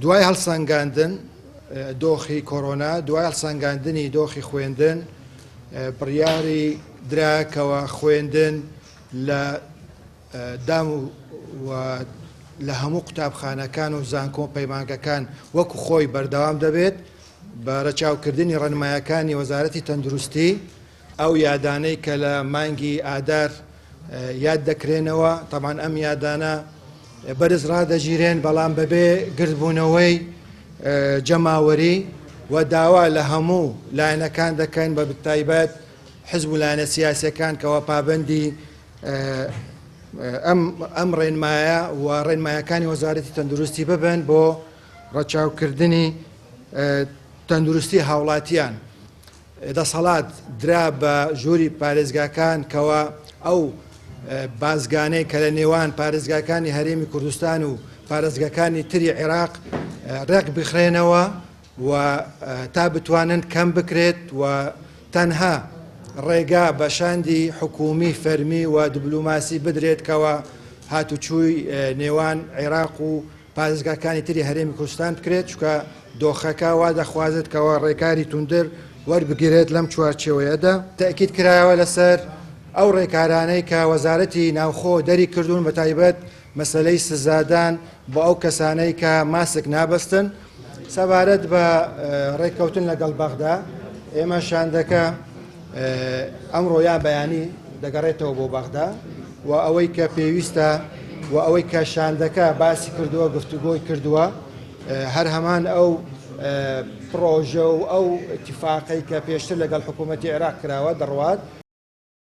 دوای هەڵسەنگاندن دۆخی کۆرۆنا، دوای هەڵسەنگاندنی دۆخی خوێندن، بڕیاری درا کەوا خوێندن لە دام و لە هەموو قوتابخانەکان و زانکۆ و پەیمانگەکان وەکو خۆی بەردەوام دەبێت بە رەچاوکردنی ڕێنمایەکانی وەزارەتی تەندروستی. ئەو یادانەی کە لە مانگی ئادار یاد دەکرێنەوە، تەبعەن ئەم یادانە بەرز ڕادەگیرێن، بەڵام بەبێ گردبوونەوەی جەماوەری و داوا لە هەموو لایەنەکان دەکەن بە تایبەت حزب و لایەنە سیاسیەکان کەوا پابەندی ئەم ئەم ڕێنمایە و ڕێنمایەکانی وەزارەتی تەندروستی ببن بۆ ڕەچاوکردنی تەندروستی هاوڵاتیان. دەسەڵات درا بە ژووری پارێزگاکان کەوا ئەو بازگانەی کە لە نێوان پارێزگاکانی هەرێمی کوردستان و پارێزگاکانی تری عێراق ڕێک بخرێنەوە و تا بتوانن کەم بکرێت و تەنها ڕێگا بە شاندی حکومی فەرمی و دبلوماسی بدرێت کەوا هاتوچووی نێوان عێراق و پارێزگاکانی تری هەرێمی کوردستان بکرێت، چونکە دۆخەکە وا دەخوازێت کەوا ڕێکاری توندتر وەربگیرێت لەم چوارچێوەیەدا. تەئکید کرایەوە لەسەر ئەو ڕێکارانەی کە وەزارەتی ناوخۆ دەری کردوون بەتایبەت مەسەلەی سزادان بۆ ئەو کەسانەی کە ماسک نابەستن. سەبارەت بە ڕێککەوتن لەگەڵ بەغدا، ئێمە شاندەکە ئەمڕۆ یان بەیانی دەگەڕێتەوە بۆ بەغدا و ئەوەی کە پێویستە و ئەوەی کە شاندەکە باسی کردووە، گفتوگۆی کردووە، هەر هەمان ئەو پڕۆژە و ئەو ئیتیفاقەی کە پێشتر لەگەڵ حکوومەتی عێراق کراوە دەڕوات.